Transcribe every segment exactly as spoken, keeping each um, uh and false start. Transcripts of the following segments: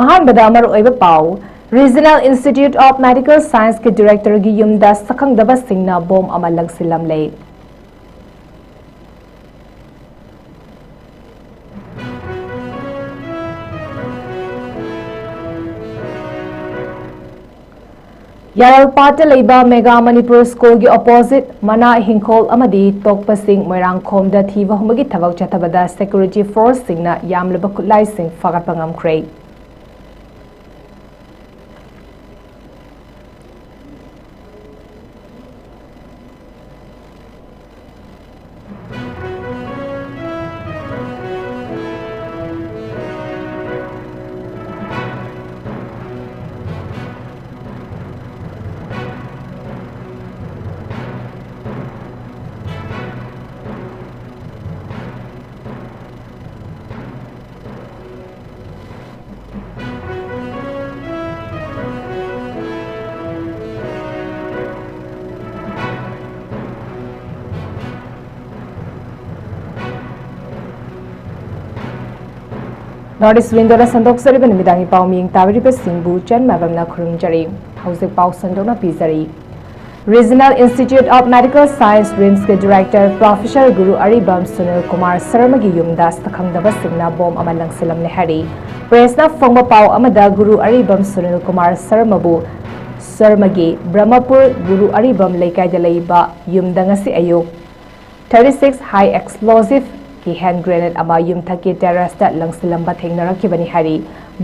ꯑꯍꯥꯟꯕꯗ ꯃꯔꯨꯑꯣꯏꯕ ꯄꯥꯎ꯫ Regional Institute of Medical Science ꯀꯤ Director ꯒꯤ ꯌꯨꯝꯗ ꯁꯛꯈꯪꯗꯕꯁꯤꯡꯅ ꯕꯣꯝ ꯑꯃ ꯂꯪꯁꯤꯜꯂꯝꯂꯦ꯫ ꯌꯥꯔꯜꯄꯥꯠꯇ ꯂꯩꯕ Mega Manipur School ꯒꯤ opposite ꯃꯅꯥ ꯍꯤꯡꯈꯣꯜ ꯑꯃꯗꯤ ꯇꯣꯛꯄꯁꯤꯡ ꯃꯣꯏꯔꯥꯡꯈꯣꯝꯗ ꯊꯤꯕ ꯍꯨꯝꯕꯒꯤ ꯊꯕꯛ ꯆꯠꯊꯕꯗ security force ꯁꯤꯡꯅ ꯌꯥꯝꯂꯕ ꯈꯨꯠꯂꯥꯏꯁꯤꯡ ꯐꯥꯒꯠꯄ ꯉꯝꯈ꯭ꯔꯦ꯫ North East Window ꯅ ꯁꯟꯗꯣꯛꯆꯔꯤꯕ ꯅꯨꯃꯤꯗꯥꯡꯒꯤ ꯄꯥꯎ ꯃꯤꯌꯦꯡ ꯇꯥꯕꯤꯔꯤꯕꯁꯤꯡꯕꯨ ꯆꯟ ꯃꯥꯏꯕꯝꯅ ꯈꯨꯔꯨꯝꯖꯔꯤ꯫ ꯍꯧꯖꯤꯛ ꯄꯥꯎ ꯁꯟꯗꯣꯛꯅ ꯄꯤꯖꯔꯤ꯫ Regional Institute of Medical Science, RIMS ꯀꯤ Director Professor ꯒꯨꯔꯨ ꯑꯔꯤꯕꯝ ꯁꯨꯅꯤꯜ ꯀꯨꯃꯥꯔ ꯁꯔꯃꯒꯤ ꯌꯨꯝꯗ ꯁꯛꯈꯪꯗꯕꯁꯤꯡꯅ ꯕꯣꯝ ꯑꯃ ꯂꯪꯁꯤꯜꯂꯝꯂꯦ ꯍꯥꯏꯔꯤ꯫ Press ꯅ ꯐꯣꯡꯕ ꯄꯥꯎ ꯑꯃꯗ ꯒꯨꯔꯨ ꯑꯔꯤꯕꯝ ꯁꯨꯅꯤꯜ ꯀꯨꯃꯥꯔ ꯁꯔꯃꯕꯨ ꯁꯔꯃꯒꯤ ꯕ꯭ꯔꯍꯃꯄꯨꯔ ꯒꯨꯔꯨ ꯑꯔꯤꯕꯝ ꯂꯩꯀꯥꯏꯗ ꯂꯩꯕ ꯌꯨꯝꯗ ꯉꯁꯤ ꯑꯌꯨꯛ thirty six high explosive ꯀꯤ hand grenade ꯑꯃ ꯌꯨꯝꯊꯛꯀꯤ terrace ꯇ ꯂꯪꯁꯤꯜꯂꯝꯕ ꯊꯦꯡꯅꯔꯛꯈꯤꯕꯅꯤ ꯍꯥꯏꯔꯤ꯫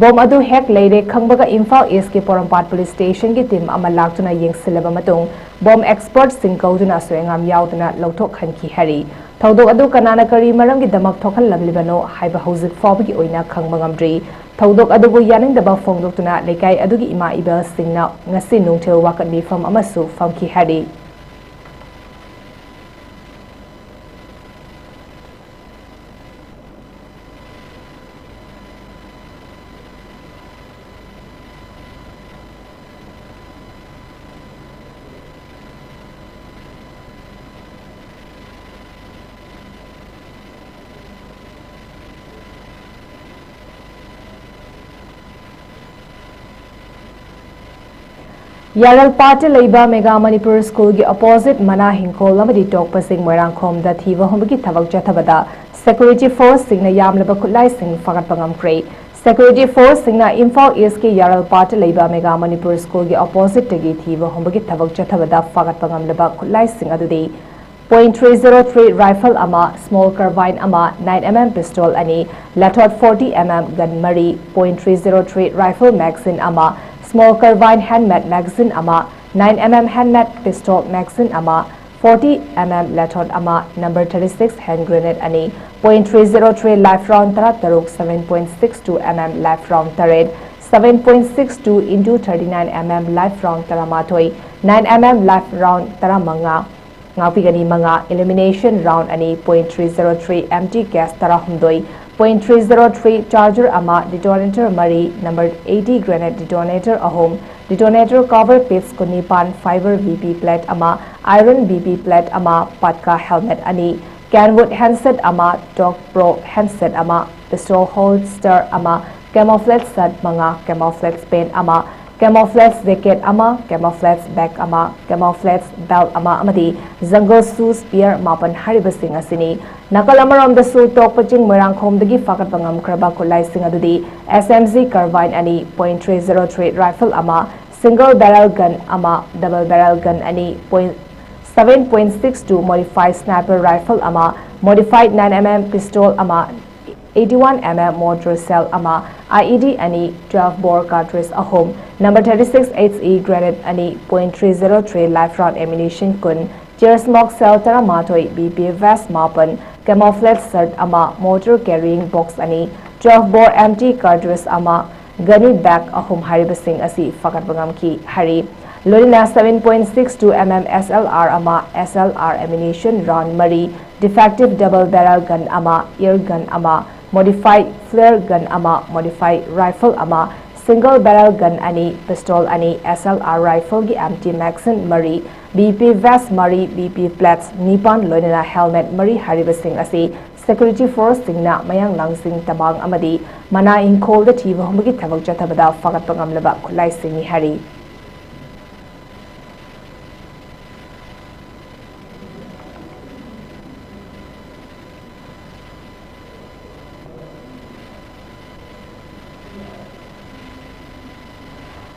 ꯕꯣꯝ ꯑꯗꯨ ꯍꯦꯛ ꯂꯩꯔꯦ ꯈꯪꯕꯒ ꯏꯝꯐꯥꯜ East ꯀꯤ ꯄꯣꯔꯣꯝꯄꯥꯠ Police Station ꯒꯤ team ꯑꯃ ꯂꯥꯛꯇꯨꯅ ꯌꯦꯡꯁꯤꯜꯂꯕ ꯃꯇꯨꯡ, bomb expert ꯁꯤꯡ ꯀꯧꯗꯨꯅ ꯑꯁꯣꯏ ꯑꯉꯥꯝ ꯌꯥꯎꯗꯅ ꯂꯧꯊꯣꯛꯍꯟꯈꯤ ꯍꯥꯏꯔꯤ꯫ ꯊꯧꯗꯣꯛ ꯑꯗꯨ ꯀꯅꯥꯅ ꯀꯔꯤ ꯃꯔꯝꯒꯤꯗꯃꯛ ꯊꯣꯛꯍꯜꯂꯝꯂꯤꯕꯅꯣ ꯍꯥꯏꯕ ꯍꯧꯖꯤꯛ ꯐꯥꯎꯕꯒꯤ ꯑꯣꯏꯅ ꯈꯪꯕ ꯉꯝꯗ꯭ꯔꯤ꯫ ꯊꯧꯗꯣꯛ ꯑꯗꯨꯕꯨ ꯌꯥꯅꯤꯡꯗꯕ ꯐꯣꯡꯗꯣꯛꯇꯨꯅ ꯂꯩꯀꯥꯏ ꯑꯗꯨꯒꯤ ꯏꯃꯥ ꯏꯕꯦꯜꯁꯤꯡꯅ ꯉꯁꯤ ꯅꯨꯡꯊꯤꯜ ꯋꯥꯀꯠ ꯃꯤꯐꯝ ꯑꯃꯁꯨ ꯐꯝꯈꯤ ꯍꯥꯏꯔꯤ꯫ ꯌꯥꯔꯜꯄꯥꯠꯇ ꯂꯩꯕ ꯃꯦꯒꯥ ꯃꯅꯤꯄꯨꯔ ꯁ꯭ꯀꯨꯜꯒꯤ ꯑꯣꯄꯣꯖꯤꯠ ꯃꯅꯥ ꯍꯤꯡꯈꯣꯜ ꯑꯃꯗꯤ ꯇꯣꯛꯄꯁꯤꯡ ꯃꯣꯏꯔꯥꯡꯈꯣꯝꯗ ꯊꯤꯕ ꯍꯨꯝꯕꯒꯤ ꯊꯕꯛ ꯆꯠꯊꯕꯗ ꯁꯦꯀ꯭ꯌꯨꯔꯤꯇꯤ ꯐꯣꯔꯁꯁꯤꯡꯅ ꯌꯥꯝꯂꯕ ꯈꯨꯠꯂꯥꯏꯁꯤꯡ ꯐꯥꯒꯠꯄ ꯉꯝꯈ꯭ꯔꯦ꯫ ꯁꯦꯀ꯭ꯌꯨꯔꯤꯇꯤ ꯐꯣꯔꯁꯁꯤꯡꯅ ꯏꯝꯐꯥꯜ ꯏꯁꯀꯤ ꯌꯥꯔꯜꯄꯥꯠꯇ ꯂꯩꯕ ꯃꯦꯒꯥ ꯃꯅꯤꯄꯨꯔ ꯁ꯭ꯀꯨꯜꯒꯤ ꯑꯣꯄꯣꯖꯤꯠꯇꯒꯤ ꯊꯤꯕ ꯍꯨꯝꯕꯒꯤ ꯊꯕꯛ ꯆꯠꯊꯕꯗ ꯐꯥꯒꯠꯄ ꯉꯝꯂꯕ ꯈꯨꯠꯂꯥꯏꯁꯤꯡ ꯑꯗꯨꯗꯤ point three zero three rifle ꯑꯃ, small carbine ꯑꯃ, nine M M pistol ꯑꯅꯤ, Lathot forty M M gun ꯃꯔꯤ, point three zero three rifle magazine ꯑꯃ, small carbine handmade magazine ꯑꯃ, nine M M handmade pistol magazine ꯑꯃ, forty M M Lathot ꯑꯃ, number thirty six hand grenade ꯑꯅꯤ, point three zero three live round ꯇꯔꯥ ꯇꯔꯨꯛ, seven point six two M M live round ꯇꯔꯦꯠ, seven point six two into thirty nine M M live round ꯇꯔꯥꯃꯥꯊꯣꯏ, nine M M live round ꯇꯔꯥꯃꯉꯥ, ꯉꯥꯛꯄꯤꯒꯅꯤ ꯃꯉꯥ, elimination round ꯑꯅꯤ, point three zero three empty case ꯇꯔꯥꯍꯨꯝꯗꯣꯏ, point three zero three charger ꯑꯃ, detonator ꯃꯔꯤ, number eighty grenade detonator ꯑꯍꯨꯝ, detonator cover piece ꯀꯨꯟꯅꯤꯄꯥꯟ, fiber V P plate ꯑꯃ, iron V P plate ꯑꯃ, Patka helmet ꯑꯅꯤ, Kenwood handset ꯑꯃ, Doc Pro handset ꯑꯃ, pistol holster ꯑꯃ, camouflage shirt ꯃꯉꯥ, camouflage pant ꯑꯃ, camouflage jacket ꯑꯃ, camouflage bag ꯑꯃ, camouflage belt ꯑꯃ ꯑꯃꯗꯤ jungle shoes pair ꯃꯥꯄꯟ ꯍꯥꯏꯔꯤꯕꯁꯤꯡ ꯑꯁꯤꯅꯤ꯫ ꯅꯥꯀꯜ ꯑꯃꯔꯣꯝꯗꯁꯨ ꯇꯣꯛꯄ ꯆꯤꯡ ꯃꯣꯏꯔꯥꯡꯈꯣꯝꯗꯒꯤ ꯐꯥꯒꯠꯄ ꯉꯝꯈ꯭ꯔꯕ ꯈꯨꯠꯂꯥꯏꯁꯤꯡ ꯑꯗꯨꯗꯤ S M G carbine ꯑꯅꯤ, point three zero three rifle ꯑꯃ, single barrel gun ꯑꯃ, double barrel gun ꯑꯅꯤ, point seven point six two modified sniper rifle ꯑꯃ, modified nine M M pistol ꯑꯃ, eighty one M M mortar shell ꯑꯃ, I E D ꯑꯅꯤ, twelve bore cartridge ꯑꯍꯨꯝ, number thirty six H E grenade ꯑꯅꯤ, point three zero three live round ammunition ꯀꯨꯟ, tear smoke shell ꯇꯔꯥꯃꯥꯊꯣꯏ, B P vest ꯃꯥꯄꯟ, camouflage shirt ꯑꯃ, mortar carrying box ꯑꯅꯤ, twelve bore empty cartridge ꯑꯃ, gun bag ꯑꯍꯨꯝ ꯍꯥꯏꯔꯤꯕꯁꯤꯡ ꯑꯁꯤ ꯐꯥꯒꯠꯄ ꯉꯝꯈꯤ ꯍꯥꯏꯔꯤ꯫ ꯂꯣꯏꯅꯅ seven point six two M M S L R ꯑꯃ, S L R ammunition round ꯃꯔꯤ, defective double barrel gun ꯑꯃ, air gun ꯑꯃ, modified flare gun ꯑꯃ, modified rifle ꯑꯃ, single barrel gun ꯑꯅꯤ, pistol ꯑꯅꯤ, S L R rifle ꯒꯤ empty magazine ꯃꯔꯤ, B P vest ꯃꯔꯤ, B P plates ꯅꯤꯄꯥꯟ ꯂꯣꯏꯅꯅ helmet ꯃꯔꯤ ꯍꯥꯏꯔꯤꯕꯁꯤꯡ ꯑꯁꯤ security force ꯁꯤꯡꯅ ꯃꯌꯥꯡ ꯂꯥꯡꯖꯤꯡ ꯇꯃꯥꯡ ꯑꯃꯗꯤ ꯃꯅꯥ ꯏꯪꯈꯣꯜꯗ ꯊꯤꯕ ꯍꯨꯝꯕꯒꯤ ꯊꯕꯛ ꯆꯠꯊꯕꯗ ꯐꯥꯒꯠꯄ ꯉꯝꯂꯕ ꯈꯨꯠꯂꯥꯏꯁꯤꯡꯅꯤ ꯍꯥꯏꯔꯤ꯫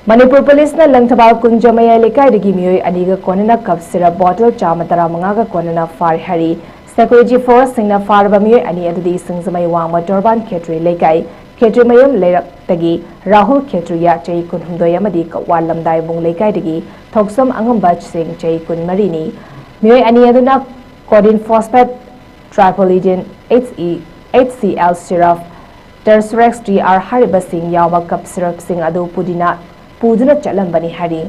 ꯃꯅꯤꯄꯨꯔ ꯄꯨꯂꯤꯁꯅ ꯂꯪꯊꯕꯥꯜ ꯀꯨꯟꯖꯃꯌꯥꯏ ꯂꯩꯀꯥꯏꯗꯒꯤ ꯃꯤꯑꯣꯏ ꯑꯅꯤꯒ ꯀꯣꯟꯅꯅ ꯀꯞ ꯁꯤꯔꯞ ꯕꯣꯇꯜ ꯆꯥꯝꯃ ꯇꯔꯥꯃꯉꯥꯒ ꯀꯣꯟꯅꯅ ꯐꯥꯔꯦ ꯍꯥꯏꯔꯤ꯫ ꯁꯦꯀ꯭ꯌꯨꯔꯤꯇꯤ ꯐꯣꯔꯁꯁꯤꯡꯅ ꯐꯥꯔꯕ ꯃꯤꯑꯣꯏ ꯑꯅꯤ ꯑꯗꯨꯗꯤ ꯁꯤꯡꯖꯃꯩ ꯋꯥꯡꯃ ꯇꯣꯔꯕꯥꯟ ꯈꯦꯇ꯭ꯔꯤ ꯂꯩꯀꯥꯏ, ꯈꯦꯇ꯭ꯔꯤꯃꯌꯨꯝ ꯂꯩꯔꯛꯇꯒꯤ ꯔꯥꯍꯨꯜ ꯈꯦꯇ꯭ꯔꯤꯌꯥ, ꯆꯍꯤ ꯀꯨꯟꯍꯨꯝꯗꯣꯏ, ꯑꯃꯗꯤ ꯀꯛꯋꯥ ꯂꯝꯗꯥꯏꯕꯨꯡ ꯂꯩꯀꯥꯏꯗꯒꯤ ꯊꯣꯛꯆꯣꯝ ꯑꯉꯝꯕ ꯁꯤꯡ, ꯆꯍꯤ ꯀꯨꯟꯃꯔꯤꯅꯤ꯫ ꯃꯤꯑꯣꯏ ꯑꯅꯤ ꯑꯗꯨꯅ codeine phosphate triprolidine, H E, H C L syrup, ꯇꯔꯁꯨꯔꯦꯛꯁ ꯇꯤ ꯑꯥꯔ ꯍꯥꯏꯔꯤꯕꯁꯤꯡ ꯌꯥꯎꯕ ꯀꯞ ꯁꯤꯔꯞꯁꯤꯡ ꯑꯗꯨ ꯄꯨꯗꯤꯅ, ꯄꯨꯗꯨꯅ ꯆꯠꯂꯝꯕꯅꯤ ꯍꯥꯏꯔꯤ꯫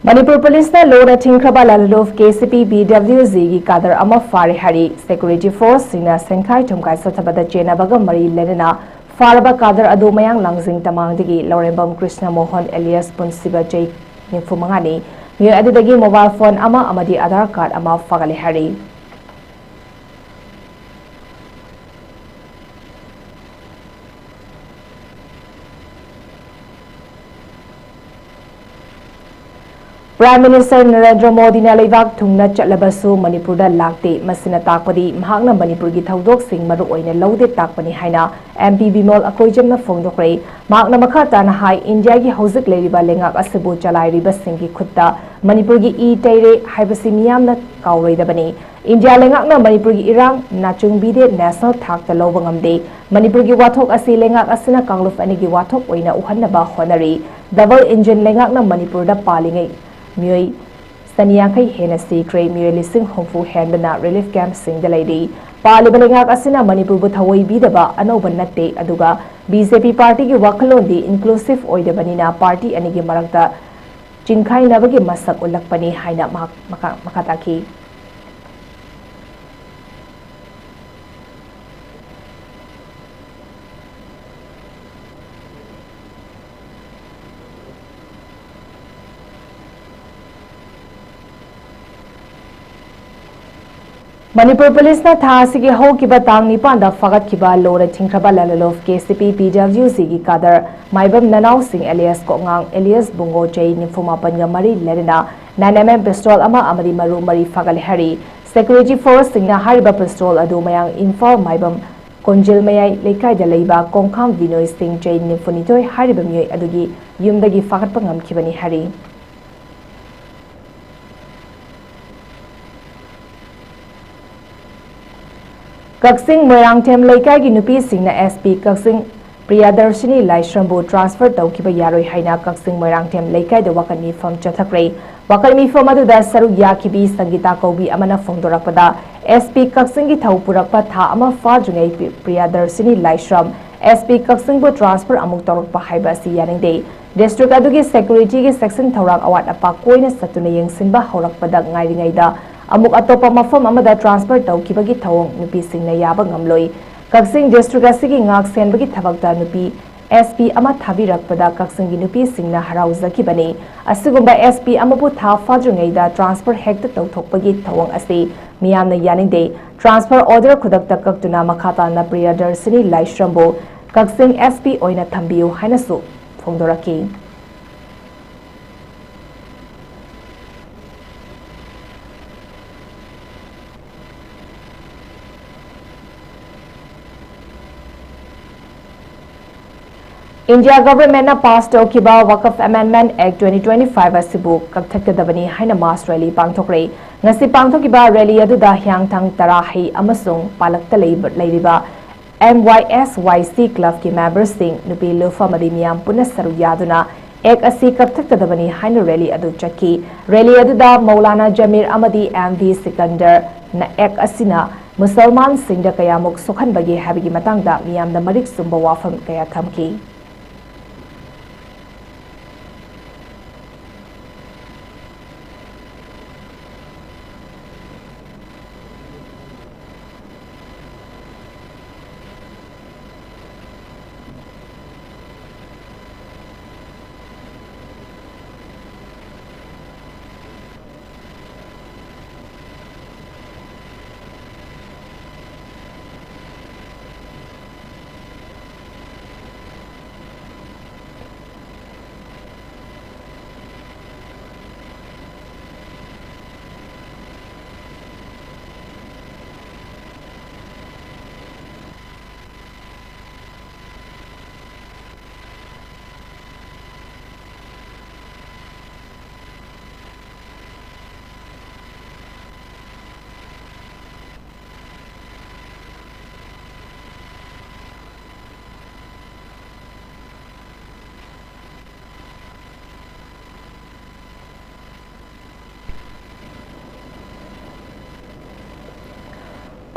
ꯃꯅꯤꯄꯨꯔ ꯄꯨꯂꯤꯁꯅ ꯂꯣꯅ ꯊꯤꯡꯈ꯭ꯔꯕ ꯂꯥꯂꯨꯂꯨꯐ ꯀꯦ ꯁꯤ ꯄꯤ ꯕꯤ ꯗꯕ꯭ꯂꯤꯎ ꯖꯤꯒꯤ ꯀꯥꯗꯔ ꯑꯃ ꯐꯥꯔꯦ ꯍꯥꯏꯔꯤ꯫ ꯁꯦꯀ꯭ꯌꯨꯔꯤꯇꯤ ꯐꯣꯔꯁꯁꯤꯡꯅ ꯁꯦꯟꯈꯥꯏ ꯊꯨꯝꯈꯥꯏ ꯆꯠꯊꯕꯗ ꯆꯦꯟꯅꯕꯒ ꯃꯔꯤ ꯂꯩꯅꯅ ꯐꯥꯔꯕ ꯀꯥꯗꯔ ꯑꯗꯨ ꯃꯌꯥꯡ ꯂꯥꯡꯖꯤꯡ ꯇꯃꯥꯡꯗꯒꯤ ꯂꯧꯔꯦꯝꯕꯝ ꯀ꯭ꯔꯤꯁꯅ ꯃꯣꯍꯟ ꯑꯦꯂꯤꯌꯥꯁ ꯄꯨꯟꯁꯤꯕ, ꯆꯍꯤ ꯅꯤꯐꯨ ꯃꯉꯥꯅꯤ꯫ ꯃꯤꯑꯣꯏ ꯑꯗꯨꯗꯒꯤ ꯃꯣꯕꯥꯏꯜ ꯐꯣꯟ ꯑꯃ ꯑꯃꯗꯤ ꯑꯥꯙꯥꯔ ꯀꯥꯔꯗ ꯑꯃ ꯐꯥꯒꯠꯂꯦ ꯍꯥꯏꯔꯤ꯫ ꯄ꯭ꯔꯥꯏꯝ ꯃꯤꯅꯤꯁꯇꯔ ꯅꯔꯦꯟꯗ꯭ꯔ ꯃꯣꯗꯤꯅ ꯂꯩꯕꯥꯛ ꯊꯨꯡꯅ ꯆꯠꯂꯕꯁꯨ ꯃꯅꯤꯄꯨꯔꯗ ꯂꯥꯛꯇꯦ꯫ ꯃꯁꯤꯅ ꯇꯥꯛꯄꯗꯤ ꯃꯍꯥꯛꯅ ꯃꯅꯤꯄꯨꯔꯒꯤ ꯊꯧꯗꯣꯛꯁꯤꯡ ꯃꯔꯨ ꯑꯣꯏꯅ ꯂꯧꯗꯦ ꯇꯥꯛꯄꯅꯤ ꯍꯥꯏꯅ ꯑꯦꯝ ꯄꯤ ꯕꯤꯃꯣꯜ ꯑꯀꯣꯏꯖꯝꯅ ꯐꯣꯡꯗꯣꯛꯈ꯭ꯔꯦ꯫ ꯃꯍꯥꯛꯅ ꯃꯈꯥ ꯇꯥꯅ ꯍꯥꯏ, ꯏꯟꯗꯤꯌꯥꯒꯤ ꯍꯧꯖꯤꯛ ꯂꯩꯔꯤꯕ ꯂꯩꯉꯥꯛ ꯑꯁꯤꯕꯨ ꯆꯂꯥꯏꯔꯤꯕꯁꯤꯡꯒꯤ ꯈꯨꯠꯇ ꯃꯅꯤꯄꯨꯔꯒꯤ ꯏ ꯇꯩꯔꯦ ꯍꯥꯏꯕꯁꯤ ꯃꯤꯌꯥꯝꯅ ꯀꯥꯎꯔꯣꯏꯗꯕꯅꯤ꯫ ꯏꯟꯗꯤꯌꯥ ꯂꯩꯉꯥꯛꯅ ꯃꯅꯤꯄꯨꯔꯒꯤ ꯏꯔꯥꯡ ꯅꯥꯆꯨꯡꯕꯤꯗꯦ, ꯅꯦꯁꯅꯦꯜ ꯊꯥꯛꯇ ꯂꯧꯕ ꯉꯝꯗꯦ꯫ ꯃꯅꯤꯄꯨꯔꯒꯤ ꯋꯥꯊꯣꯛ ꯑꯁꯤ ꯂꯩꯉꯥꯛ ꯑꯁꯤꯅ ꯀꯥꯡꯂꯨꯞ ꯑꯅꯤꯒꯤ ꯋꯥꯊꯣꯛ ꯑꯣꯏꯅ ꯎꯍꯟꯅꯕ ꯍꯣꯠꯅꯔꯤ꯫ ꯗꯕꯜ ꯏꯟꯖꯤꯟ ꯂꯩꯉꯥꯛꯅ ꯃꯅꯤꯄꯨꯔꯗ ꯄꯥꯜꯂꯤꯉꯩ ꯃꯤꯑꯣꯏ ꯆꯅꯤ ꯌꯥꯡꯈꯩ ꯍꯦꯟꯅ ꯁꯤꯈ꯭ꯔꯦ, ꯃꯤꯑꯣꯏ ꯂꯤꯁꯤꯡ ꯍꯨꯝꯐꯨ ꯍꯦꯟꯕꯅ ꯔꯤꯂꯤꯐ ꯀꯦꯝꯞꯁꯤꯡꯗ ꯂꯩꯔꯤ꯫ ꯄꯥꯜꯂꯤꯕ ꯂꯩꯉꯥꯛ ꯑꯁꯤꯅ ꯃꯅꯤꯄꯨꯔꯕꯨ ꯊꯑꯣꯏ ꯄꯤꯗꯕ ꯑꯅꯧꯕ ꯅꯠꯇꯦ, ꯑꯗꯨꯒ ꯕꯤ ꯖꯦ ꯄꯤ ꯄꯥꯔꯇꯤꯒꯤ ꯋꯥꯈꯜꯂꯣꯟꯗꯤ ꯏꯟꯀ꯭ꯂꯨꯁꯤꯚ ꯑꯣꯏꯗꯕꯅꯤꯅ ꯄꯥꯔꯇꯤ ꯑꯅꯤꯒꯤ ꯃꯔꯛꯇ ꯆꯤꯡꯈꯥꯏꯅꯕꯒꯤ ꯃꯁꯛ ꯎꯠꯂꯛꯄꯅꯤ ꯍꯥꯏꯅ ꯃꯍꯥꯛ ꯃꯈꯥ, ꯃꯈꯥ ꯇꯥꯈꯤ꯫ ꯃꯅꯤꯄꯨꯔ ꯄꯨꯂꯤꯁꯅ ꯊꯥ ꯑꯁꯤꯒꯤ ꯍꯧꯈꯤꯕ ꯇꯥꯡ ꯅꯤꯄꯥꯟꯗ ꯐꯥꯒꯠꯈꯤꯕ ꯂꯣꯟꯅ ꯊꯤꯡꯈ꯭ꯔꯕ ꯂꯥꯂꯥꯂꯣꯐ ꯀꯦ ꯁꯤ ꯄꯤ ꯄꯤ ꯗꯕ꯭ꯂꯤꯎ ꯖꯤꯒꯤ ꯀꯥꯗꯔ ꯃꯥꯏꯕꯝ ꯅꯅꯥꯎꯁꯤꯡ ꯑꯦꯂꯤꯌꯥꯁ ꯀꯣꯛꯉꯥꯡ ꯑꯦꯂꯤꯌꯥꯁ ꯕꯨꯡꯉꯣ ꯆꯍꯤ ꯅꯤꯐꯨ ꯃꯥꯄꯟꯒ ꯃꯔꯤ ꯂꯩꯔꯅ ꯅꯥꯏꯟ ꯑꯦꯝ ꯑꯦꯝ ꯄꯤꯁꯇꯣꯜ ꯑꯃ ꯑꯃꯗꯤ ꯃꯔꯨ ꯃꯔꯤ ꯐꯥꯒꯠꯂꯦ ꯍꯥꯏꯔꯤ꯫ ꯁꯦꯀ꯭ꯌꯨꯔꯤꯇꯤ ꯐꯣꯔꯁꯁꯤꯡꯅ ꯍꯥꯏꯔꯤꯕ ꯄꯤꯁꯇꯣꯜ ꯑꯗꯨ ꯃꯌꯥꯡ ꯏꯝꯐꯥꯜ ꯃꯥꯏꯕꯝ ꯀꯣꯟꯖꯦꯜ ꯃꯌꯥꯏ ꯂꯩꯀꯥꯏꯗ ꯂꯩꯕ ꯀꯣꯡꯈꯥꯝ ꯕꯤꯅꯣꯏ ꯁꯤꯡ ꯆꯍꯤ ꯅꯤꯐꯨꯅꯤꯊꯣꯏ ꯍꯥꯏꯔꯤꯕ ꯃꯤꯑꯣꯏ ꯑꯗꯨꯒꯤ ꯌꯨꯝꯗꯒꯤ ꯐꯥꯒꯠꯄ ꯉꯝꯈꯤꯕꯅꯤ ꯍꯥꯏꯔꯤ꯫ ꯀꯛꯆꯤꯡ ꯃꯣꯏꯔꯥꯡꯊꯦꯝ ꯂꯩꯀꯥꯏꯒꯤ ꯅꯨꯄꯤꯁꯤꯡꯅ ꯑꯦꯁ ꯄꯤ ꯀꯛꯆꯤꯡ ꯄ꯭ꯔꯤꯌꯥꯗꯔꯁꯤꯅꯤ ꯂꯥꯏꯁ꯭ꯔꯝꯕꯨ ꯇ꯭ꯔꯥꯟꯁꯐꯔ ꯇꯧꯈꯤꯕ ꯌꯥꯔꯣꯏ ꯍꯥꯏꯅ ꯀꯛꯆꯤꯡ ꯃꯣꯏꯔꯥꯡꯊꯦꯝ ꯂꯩꯀꯥꯏꯗ ꯋꯥꯀꯠ ꯃꯤꯐꯝ ꯆꯠꯊꯈ꯭ꯔꯦ꯫ ꯋꯥꯀꯠ ꯃꯤꯐꯝ ꯑꯗꯨꯗ ꯁꯔꯨꯛ ꯌꯥꯈꯤꯕꯤ ꯁꯪꯒꯤꯇꯥ ꯀꯧꯕꯤ ꯑꯃꯅ ꯐꯣꯡꯗꯣꯔꯛꯄꯗ, ꯑꯦꯁ ꯄꯤ ꯀꯛꯆꯤꯡꯒꯤ ꯊꯧ ꯄꯨꯔꯛꯄ ꯊꯥ ꯑꯃ ꯐꯥꯗ꯭ꯔꯤꯉꯩ ꯄ꯭ꯔꯤꯌꯥꯗꯔꯁꯤꯅꯤ ꯂꯥꯏꯁ꯭ꯔꯝ ꯑꯦꯁ ꯄꯤ ꯀꯛꯆꯤꯡꯕꯨ ꯇ꯭ꯔꯥꯟꯁꯐꯔ ꯑꯃꯨꯛ ꯇꯧꯔꯛꯄ ꯍꯥꯏꯕ ꯑꯁꯤ ꯌꯥꯅꯤꯡꯗꯦ꯫ ꯗꯤꯁꯇ꯭ꯔꯤꯛ ꯑꯗꯨꯒꯤ ꯁꯦꯀ꯭ꯌꯨꯔꯤꯇꯤꯒꯤ ꯁꯦꯛꯁꯟ ꯊꯧꯔꯥꯡ ꯑꯋꯥꯠ ꯑꯄꯥ ꯀꯣꯏꯅ ꯆꯠꯇꯨꯅ ꯌꯦꯡꯁꯤꯟꯕ ꯍꯧꯔꯛꯄꯗ ꯉꯥꯏꯔꯤꯉꯩꯗ ꯑꯃꯨꯛ ꯑꯇꯣꯞꯄ ꯃꯐꯝ ꯑꯃꯗ ꯇ꯭ꯔꯥꯟꯁꯐꯔ ꯇꯧꯈꯤꯕꯒꯤ ꯊꯧꯑꯣꯡ ꯅꯨꯄꯤꯁꯤꯡꯅ ꯌꯥꯕ ꯉꯝꯂꯣꯏ꯫ ꯀꯛꯆꯤꯡ ꯗꯤꯁꯇ꯭ꯔꯤꯛ ꯑꯁꯤꯒꯤ ꯉꯥꯛ ꯁꯦꯟꯕꯒꯤ ꯊꯕꯛꯇ ꯅꯨꯄꯤ ꯑꯦꯁ ꯄꯤ ꯑꯃ ꯊꯥꯕꯤꯔꯛꯄꯗ ꯀꯛꯆꯤꯡꯒꯤ ꯅꯨꯄꯤꯁꯤꯡꯅ ꯍꯔꯥꯎꯖꯈꯤꯕꯅꯤ꯫ ꯑꯁꯤꯒꯨꯝꯕ ꯑꯦꯁ ꯄꯤ ꯑꯃꯕꯨ ꯊꯥ ꯐꯥꯗ꯭ꯔꯤꯉꯩꯗ ꯇ꯭ꯔꯥꯟꯁꯐꯔ ꯍꯦꯛꯇ ꯇꯧꯊꯣꯛꯄꯒꯤ ꯊꯧꯑꯣꯡ ꯑꯁꯤ ꯃꯤꯌꯥꯝꯅ ꯌꯥꯅꯤꯡꯗꯦ꯫ ꯇ꯭ꯔꯥꯟꯁꯐꯔ ꯑꯣꯔꯗꯔ ꯈꯨꯗꯛꯇ ꯀꯛꯇꯨꯅ ꯃꯈꯥ ꯇꯥꯅ ꯄ꯭ꯔꯤꯌꯥꯗꯔꯁꯤꯅꯤ ꯂꯥꯏꯁ꯭ꯔꯝꯕꯨ ꯀꯛꯆꯤꯡ ꯑꯦꯁ ꯄꯤ ꯑꯣꯏꯅ ꯊꯝꯕꯤꯌꯨ ꯍꯥꯏꯅꯁꯨ ꯐꯣꯡꯗꯣꯔꯛꯈꯤ꯫ ꯏꯟꯗꯤꯌꯥ ꯒꯚꯔꯟꯃꯦꯟꯠꯅ ꯄꯥꯁ ꯇꯧꯈꯤꯕ Waqf amendment act twenty twenty five ꯑꯁꯤꯕꯨ ꯀꯛꯊꯠꯀꯗꯕꯅꯤ ꯍꯥꯏꯅ ꯃꯥꯁ ꯔꯦꯂꯤ ꯄꯥꯡꯊꯣꯛꯈ꯭ꯔꯦ꯫ ꯉꯁꯤ ꯄꯥꯡꯊꯣꯛꯈꯤꯕ ꯔꯦꯂꯤ ꯑꯗꯨꯗ ꯍꯤꯌꯥꯡꯊꯥꯡ, ꯇꯔꯥꯍꯩ ꯑꯃꯁꯨꯡ ꯄꯥꯂꯛꯇ ꯂꯩꯕ, ꯂꯩꯔꯤꯕ ꯑꯦꯝ ꯋꯥꯏ ꯑꯦꯁ ꯋꯥꯏ ꯁꯤ ꯀ꯭ꯂꯕꯀꯤ ꯃꯦꯝꯕꯔꯁꯤꯡ, ꯅꯨꯄꯤ ꯂꯨꯞ ꯑꯃꯗꯤ ꯃꯤꯌꯥꯝ ꯄꯨꯟꯅ ꯁꯔꯨꯛ ꯌꯥꯗꯨꯅ ꯑꯦꯛ ꯑꯁꯤ ꯀꯛꯊꯠꯀꯗꯕꯅꯤ ꯍꯥꯏꯅ ꯔꯦꯂꯤ ꯑꯗꯨ ꯆꯠꯈꯤ꯫ ꯔꯦꯂꯤ ꯑꯗꯨꯗ ꯃꯧꯂꯥꯅꯥ ꯖꯃꯤꯔ ꯑꯃꯗꯤ ꯑꯦꯝ ꯚꯤ ꯁꯤꯀꯟꯗꯔꯅ ꯑꯦꯛ ꯑꯁꯤꯅ ꯃꯨꯁꯜꯃꯥꯟꯁꯤꯡꯗ ꯀꯌꯥꯃꯨꯛ ꯁꯣꯛꯍꯟꯕꯒꯦ ꯍꯥꯏꯕꯒꯤ ꯃꯇꯥꯡꯗ ꯃꯤꯌꯥꯝꯗ ꯃꯔꯤꯛ ꯆꯨꯝꯕ ꯋꯥꯐꯝ ꯀꯌꯥ ꯊꯝꯈꯤ꯫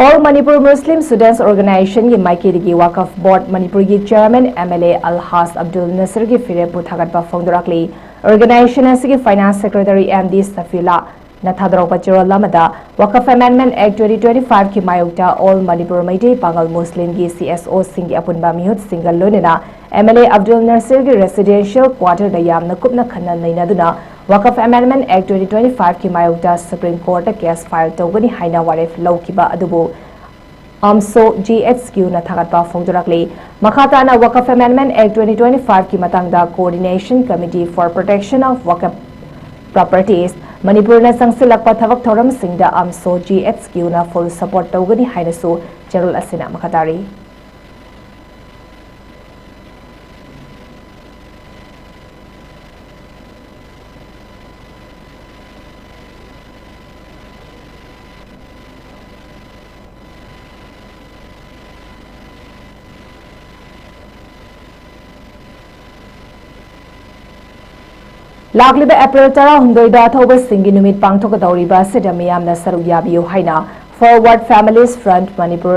All Manipur Muslim Students Organization ꯒꯤ ꯃꯥꯏꯀꯩꯗꯒꯤ ꯋꯥꯀꯐ ꯕꯣꯔꯗ ꯃꯅꯤꯄꯨꯔꯒꯤ chairman M L A Alhaj Abdul ꯅꯁꯤꯔꯒꯤ ꯐꯤꯔꯦꯞꯄꯨ ꯊꯥꯒꯠꯄ ꯐꯣꯡꯗꯣꯔꯛꯂꯤ꯫ ꯑꯣꯔꯒꯅꯥꯏꯖꯦꯁꯟ ꯑꯁꯤꯒꯤ ꯐꯥꯏꯅꯥꯟꯁ ꯁꯦꯀ꯭ꯔꯦꯇꯔꯤ ꯑꯦꯝ ꯗꯤ ꯁꯐꯤꯂꯥꯅ ꯊꯥꯗꯣꯔꯛꯄ ꯆꯦꯔꯣꯜ ꯑꯃꯗ Waqf amendment act twenty twenty ꯐꯥꯏꯚꯀꯤ ꯃꯥꯌꯣꯛꯇ ꯑꯣꯜ ꯃꯅꯤꯄꯨꯔ ꯃꯩꯇꯩ ꯄꯥꯉꯜ ꯃꯨꯁꯂꯤꯝꯒꯤ ꯁꯤ ꯑꯦꯁ ꯑꯣꯁꯤꯡꯒꯤ ꯑꯄꯨꯟꯕ ꯃꯤꯍꯨꯠꯁꯤꯡꯒ ꯂꯣꯏꯅꯅ ꯑꯦꯝ ꯑꯦꯜ ꯑꯦ ꯑꯕꯗꯨꯜ ꯅꯁꯤꯔꯒꯤ ꯔꯦꯁꯤꯗꯦꯟꯁꯤꯌꯦꯜ ꯀ꯭ꯋꯥꯇꯔꯗ ꯌꯥꯝꯅ ꯀꯨꯞꯅ ꯈꯟꯅ ꯅꯩꯅꯗꯨꯅ Waqf amendment act twenty twenty ꯐꯥꯏꯚꯀꯤ ꯃꯥꯌꯣꯛꯇ ꯁꯨꯄ꯭ꯔꯤꯝ ꯀꯣꯔꯠꯇ ꯀꯦꯁ ꯐꯥꯏꯜ ꯇꯧꯒꯅꯤ ꯍꯥꯏꯅ ꯋꯥꯔꯦꯞ ꯂꯧꯈꯤꯕ ꯑꯗꯨꯕꯨ ꯑꯝꯁꯣ ꯖꯤ ꯑꯦꯆ ꯀ꯭ꯌꯨꯅ ꯊꯥꯒꯠꯄ ꯐꯣꯡꯗꯣꯔꯛꯂꯤ꯫ ꯃꯈꯥ ꯇꯥꯅ ꯋꯥꯀꯐ ꯑꯦꯃꯦꯟꯗꯃꯦꯟꯠ ꯑꯦꯛ ꯇ꯭ꯋꯦꯟꯇꯤ ꯇ꯭ꯋꯦꯟꯇꯤ ꯐꯥꯏꯚꯀꯤ ꯃꯇꯥꯡꯗ Coordination Committee for Protection of Waqf Properties ꯃꯅꯤꯄꯨꯔꯅ ꯆꯪꯁꯤꯜꯂꯛꯄ ꯊꯕꯛ ꯊꯧꯔꯝꯁꯤꯡꯗ ꯑꯝꯁꯣ ꯖꯤ ꯑꯦꯆ ꯀ꯭ꯌꯨꯅ ꯐꯨꯜ ꯁꯄꯣꯔꯠ ꯇꯧꯒꯅꯤ ꯍꯥꯏꯅꯁꯨ ꯆꯦꯔꯣꯜ ꯑꯁꯤꯅ ꯃꯈꯥ ꯇꯥꯔꯤ꯫ ꯂꯥꯛꯂꯤꯕ ꯑꯦꯄ꯭ꯔꯤꯜ ꯇꯔꯥꯍꯨꯝꯗꯣꯏꯗ ꯑꯊꯧꯕꯁꯤꯡꯒꯤ ꯅꯨꯃꯤꯠ ꯄꯥꯡꯊꯣꯛꯀꯗꯧꯔꯤꯕ ꯑꯁꯤꯗ ꯃꯤꯌꯥꯝꯅ ꯁꯔꯨꯛ ꯌꯥꯕꯤꯌꯨ ꯍꯥꯏꯅ Forward Families Front Manipur,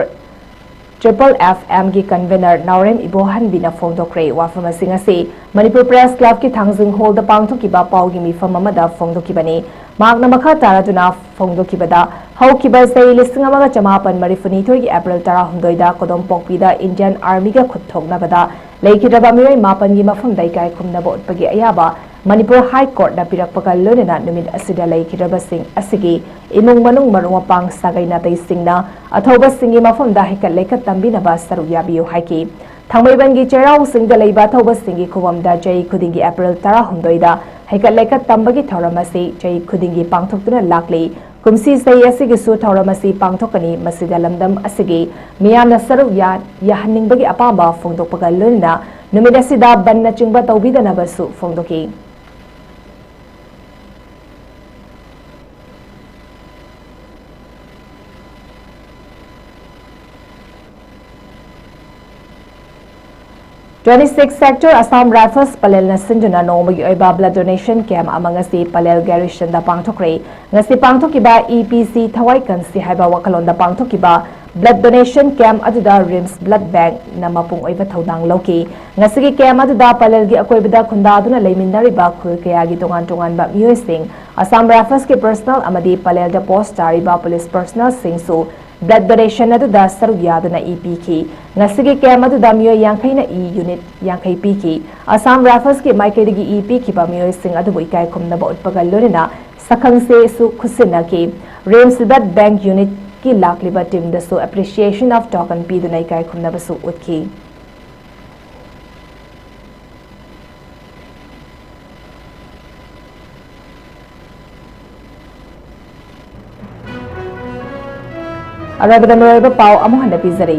triple F ꯑꯦꯝꯒꯤ ꯀꯟꯚꯦꯅꯔ ꯅꯥꯎꯔꯦꯝ ꯏꯕꯣꯍꯟꯕꯤꯅ ꯐꯣꯡꯗꯣꯛꯈ꯭ꯔꯦ꯫ ꯋꯥꯐꯝ ꯑꯁꯤꯡ ꯑꯁꯤ ꯃꯅꯤꯄꯨꯔ ꯄ꯭ꯔꯦꯁ ꯀ꯭ꯂꯕꯀꯤ ꯊꯥꯡꯖꯤꯡ ꯍꯣꯜꯗ ꯄꯥꯡꯊꯣꯛꯈꯤꯕ ꯄꯥꯎꯒꯤ ꯃꯤꯐꯝ ꯑꯃꯗ ꯐꯣꯡꯗꯣꯛꯈꯤꯕꯅꯤ꯫ ꯃꯍꯥꯛꯅ ꯃꯈꯥ ꯇꯥꯔꯗꯨꯅ ꯐꯣꯡꯗꯣꯛꯈꯤꯕꯗ, ꯍꯧꯈꯤꯕ ꯆꯍꯤ ꯂꯤꯁꯤꯡ ꯑꯃꯒ ꯆꯃꯥꯄꯟ ꯃꯔꯤꯐꯨꯅꯤꯊꯣꯏꯒꯤ ꯑꯦꯄ꯭ꯔꯤꯜ ꯇꯔꯥꯍꯨꯝꯗꯣꯏꯗ ꯀꯣꯗꯣꯝꯄꯣꯛꯄꯤꯗ ꯏꯟꯗꯤꯌꯥꯟ ꯑꯥꯔꯃꯤꯒ ꯈꯨꯠ ꯊꯣꯛꯅꯕꯗ ꯂꯩꯈꯤꯗ꯭ꯔꯕ ꯃꯤꯑꯣꯏ ꯃꯥꯄꯟꯒꯤ ꯃꯐꯝꯗ ꯏꯀꯥꯏ ꯈꯨꯝꯅꯕ ꯎꯠꯄꯒꯤ ꯑꯌꯥꯕ ꯃꯅꯤꯄꯨꯔ ꯍꯥꯏ ꯀꯣꯔꯠꯅ ꯄꯤꯔꯛꯄꯒ ꯂꯣꯏꯅꯅ ꯅꯨꯃꯤꯠ ꯑꯁꯤꯗ ꯂꯩꯈꯤꯗ꯭ꯔꯕꯁꯤꯡ ꯑꯁꯤꯒꯤ ꯏꯃꯨꯡ ꯃꯅꯨꯡ, ꯃꯔꯨꯞ ꯃꯄꯥꯡ, ꯁꯥꯒꯩ ꯅꯥꯇꯩꯁꯤꯡꯅ ꯑꯊꯧꯕꯁꯤꯡꯒꯤ ꯃꯐꯝꯗ ꯍꯩꯀꯠ ꯂꯩꯀꯠ ꯇꯝꯕꯤꯅꯕ ꯁꯔꯨꯛ ꯌꯥꯕꯤꯌꯨ ꯍꯥꯏꯈꯤ꯫ ꯊꯥꯡꯃꯩꯕꯟꯒꯤ ꯆꯩꯔꯥꯎ ꯆꯤꯡꯗ ꯂꯩꯕ ꯑꯊꯧꯕꯁꯤꯡꯒꯤ ꯈꯨꯕꯝꯗ ꯆꯍꯤ ꯈꯨꯗꯤꯡꯒꯤ ꯑꯦꯄ꯭ꯔꯤꯜ ꯇꯔꯥꯍꯨꯝꯗꯣꯏꯗ ꯍꯩꯀꯠ ꯂꯩꯀꯠ ꯇꯝꯕꯒꯤ ꯊꯧꯔꯝ ꯑꯁꯤ ꯆꯍꯤ ꯈꯨꯗꯤꯡꯒꯤ ꯄꯥꯡꯊꯣꯛꯇꯨꯅ ꯂꯥꯛꯂꯤ꯫ ꯀꯨꯝꯁꯤ ꯆꯍꯤ ꯑꯁꯤꯒꯤꯁꯨ ꯊꯧꯔꯝ ꯑꯁꯤ ꯄꯥꯡꯊꯣꯛꯀꯅꯤ꯫ ꯃꯁꯤꯗ ꯂꯝꯗꯝ ꯑꯁꯤꯒꯤ ꯃꯤꯌꯥꯝꯅ ꯁꯔꯨꯛ ꯌꯥ-, ꯌꯥꯍꯟꯅꯤꯡꯕꯒꯤ ꯑꯄꯥꯝꯕ ꯐꯣꯡꯗꯣꯛꯄꯒ ꯂꯣꯏꯅꯅ ꯅꯨꯃꯤꯠ ꯑꯁꯤꯗ ꯕꯟꯅꯆꯤꯡꯕ ꯇꯧꯕꯤꯗꯅꯕꯁꯨ ꯐꯣꯡꯗꯣꯛꯈꯤ꯫ Twenty six Sector Assam Rifles ꯄꯂꯦꯜꯅ ꯁꯤꯟꯗꯨꯅ ꯅꯣꯡꯃꯒꯤ ꯑꯣꯏꯕ blood donation camp ꯑꯃ ꯉꯁꯤ ꯄꯂꯦꯜ garrisonꯗ ꯄꯥꯡꯊꯣꯛꯈ꯭ꯔꯦ꯫ ꯉꯁꯤ ꯄꯥꯡꯊꯣꯛꯈꯤꯕ E P C ꯊꯋꯥꯏ ꯀꯟꯁꯤ ꯍꯥꯏꯕ ꯋꯥꯈꯜꯂꯣꯟꯗ ꯄꯥꯡꯊꯣꯛꯈꯤꯕ blood donation camp ꯑꯗꯨꯗ RIMS Blood Bankꯅ ꯃꯄꯨꯡ ꯑꯣꯏꯕ ꯊꯧꯗꯥꯡ ꯂꯧꯈꯤ꯫ ꯉꯁꯤꯒꯤ camp ꯑꯗꯨꯗ ꯄꯂꯦꯜꯒꯤ ꯑꯀꯣꯏꯕꯗ ꯈꯨꯟꯗꯥꯗꯨꯅ ꯂꯩꯃꯤꯟꯅꯔꯤꯕ ꯈꯨꯜ ꯀꯌꯥꯒꯤ ꯇꯣꯉꯥꯟ ꯇꯣꯉꯥꯟꯕ ꯃꯤꯑꯣꯏꯁꯤꯡ, Assam Riflesꯀꯤ personnel ꯑꯃꯗꯤ ꯄꯂꯦꯜꯗ post ꯇꯥꯔꯤꯕ police personnelꯁꯤꯡꯁꯨ blood donation ꯑꯗꯨꯗ ꯁꯔꯨꯛ ꯌꯥꯗꯨꯅ ꯏ ꯄꯤꯈꯤ꯫ ꯉꯁꯤꯒꯤ camp ꯑꯗꯨꯗ ꯃꯤꯑꯣꯏ ꯌꯥꯡꯈꯩꯅ E unit ꯌꯥꯡꯈꯩ ꯄꯤꯈꯤ꯫ Assam Riflesꯀꯤ ꯃꯥꯏꯀꯩꯗꯒꯤ ꯏ ꯄꯤꯈꯤꯕ ꯃꯤꯑꯣꯏꯁꯤꯡ ꯑꯗꯨꯕꯨ ꯏꯀꯥꯏ ꯈꯨꯝꯅꯕ ꯎꯠꯄꯒ ꯂꯣꯏꯅꯅ ꯁꯛꯈꯪꯆꯦꯁꯨ ꯈꯨꯠꯁꯤꯟꯅꯈꯤ꯫ RIMS Blood Bank unitꯀꯤ ꯂꯥꯛꯂꯤꯕ teamꯗꯁꯨ appreciation of token ꯄꯤꯗꯨꯅ ꯏꯀꯥꯏ ꯈꯨꯝꯅꯕꯁꯨ ꯎꯠꯈꯤ꯫ ꯑꯔꯣꯏꯕꯗ ꯃꯔꯨꯑꯣꯏꯕ ꯄꯥꯎ ꯑꯃꯨꯛ ꯍꯟꯅ ꯄꯤꯖꯔꯤ꯫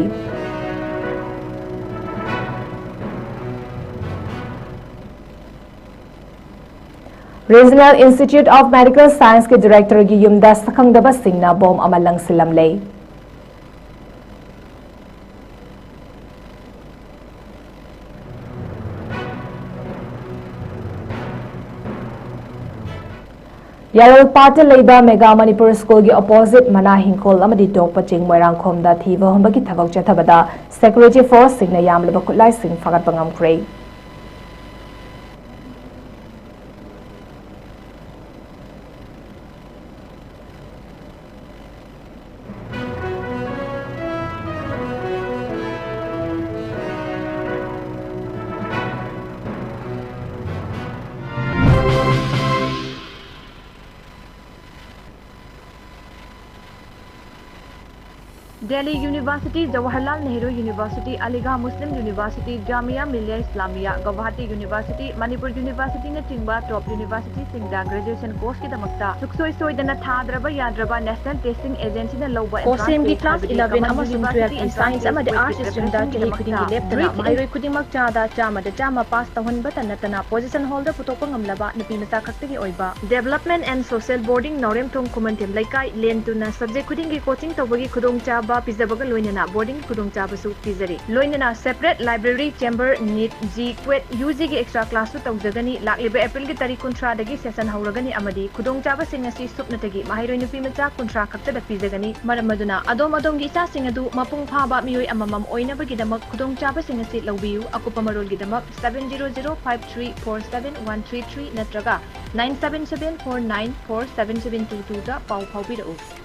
Regional Institute of Medical Scienceꯀꯤ directorꯒꯤ ꯌꯨꯝꯗ ꯁꯛꯈꯪꯗꯕꯁꯤꯡꯅ bomb ꯑꯃ ꯂꯪꯁꯤꯜꯂꯝꯂꯦ꯫ ꯌꯥꯔꯣꯜꯄꯥꯠꯇ ꯂꯩꯕ Mega Manipur Schoolꯒꯤ opposite ꯃꯅꯥ ꯍꯤꯡꯈꯣꯜ ꯑꯃꯗꯤ ꯇꯣꯛꯄ ꯆꯤꯡ ꯃꯣꯏꯔꯥꯡꯈꯣꯝꯗ ꯊꯤꯕ ꯍꯨꯝꯕꯒꯤ ꯊꯕꯛ ꯆꯠꯊꯕꯗ security forceꯁꯤꯡꯅ ꯌꯥꯝꯂꯕ ꯈꯨꯠꯂꯥꯏꯁꯤꯡ ꯐꯥꯒꯠꯄ ꯉꯝꯈ꯭ꯔꯦ꯫ Delhi University, Jawaharlal Nehru University, Aligarh Muslim University, Jamia Millia Islamia, Gauhati University, Manipur Universityꯅꯆꯤꯡꯕ top universityꯁꯤꯡꯗ graduation courseꯀꯤꯗꯃꯛꯇ ꯁꯨꯡꯁꯣꯏ ꯁꯣꯏꯗꯅ ꯊꯥꯗ꯭ꯔꯕ ꯌꯥꯗ꯭ꯔꯕ National Testing Agencyꯅ ꯂꯧꯕ entrance COHSEMꯒꯤ test class ꯍꯥꯏꯕꯗꯤ eleven common ꯑꯃꯁꯨꯡ university twelveꯀꯤ entrance science ꯑꯃꯗꯤ arts streamꯗ ꯆꯍꯤ ꯈꯨꯗꯤꯡꯒꯤ ꯂꯦꯞꯇꯅ ꯃꯍꯩꯔꯣꯏ ꯈꯨꯗꯤꯡꯃꯛ ꯆꯥꯗ ꯆꯥꯝꯃꯗ ꯆꯥꯝꯃ pass ꯇꯧꯍꯟꯕꯇ ꯅꯠꯇꯅ position holder ꯄꯨꯊꯣꯛꯄ ꯉꯝꯂꯕ ꯅꯨꯄꯤ ꯃꯆꯥ ꯈꯛꯇꯒꯤ ꯑꯣꯏꯕ Development and Social Boarding, ꯅꯥꯎꯔꯦꯝꯊꯣꯡ ꯈꯨꯃꯟꯊꯦꯝ ꯂꯩꯀꯥꯏ, ꯂꯦꯟ ꯇꯨꯅ subject ꯈꯨꯗꯤꯡꯒꯤ coaching ꯇꯧꯕꯒꯤ ꯈꯨꯗꯣꯡꯆꯥꯕ꯫ ꯄꯤꯖꯕꯒ ꯂꯣꯏꯅꯅ boarding ꯈꯨꯗꯣꯡꯆꯥꯕꯁꯨ ꯄꯤꯖꯔꯤ꯫ ꯂꯣꯏꯅꯅ separate library, chamber, NEET, JEE, CUET, UG ꯒꯤ extra class ꯁꯨ ꯇꯧꯖꯒꯅꯤ꯫ ꯂꯥꯛꯂꯤꯕ April ꯒꯤ ꯇꯥꯔꯤꯛ ꯀꯨꯟꯊ꯭ꯔꯥꯗꯒꯤ session ꯍꯧꯔꯒꯅꯤ ꯑꯃꯗꯤ ꯈꯨꯗꯣꯡꯆꯥꯕꯁꯤꯡ ꯑꯁꯤ ꯁꯨꯞꯅꯇꯒꯤ ꯃꯍꯩꯔꯣꯏ ꯅꯨꯄꯤ ꯃꯆꯥ ꯀꯨꯟꯊ꯭ꯔꯥ ꯈꯛꯇꯗ ꯄꯤꯖꯒꯅꯤ꯫ ꯃꯔꯝ ꯑꯗꯨꯅ ꯑꯗꯣꯝ ꯑꯗꯣꯝꯒꯤ ꯏꯆꯥꯁꯤꯡ ꯑꯗꯨ ꯃꯄꯨꯡ ꯐꯥꯕ ꯃꯤꯑꯣꯏ ꯑꯃꯃꯝ ꯑꯣꯏꯅꯕꯒꯤꯗꯃꯛ ꯈꯨꯗꯣꯡꯆꯥꯕꯁꯤꯡ ꯑꯁꯤ ꯂꯧꯕꯤꯌꯨ꯫ ꯑꯀꯨꯞꯄ ꯃꯔꯣꯜꯒꯤꯗꯃꯛ seven zero zero five three four seven one three three ꯅꯠꯇ꯭ꯔꯒ nine seven seven four nine four seven seven two two ꯗ ꯄꯥꯎ ꯐꯥꯎꯕꯤꯔꯛꯎ꯫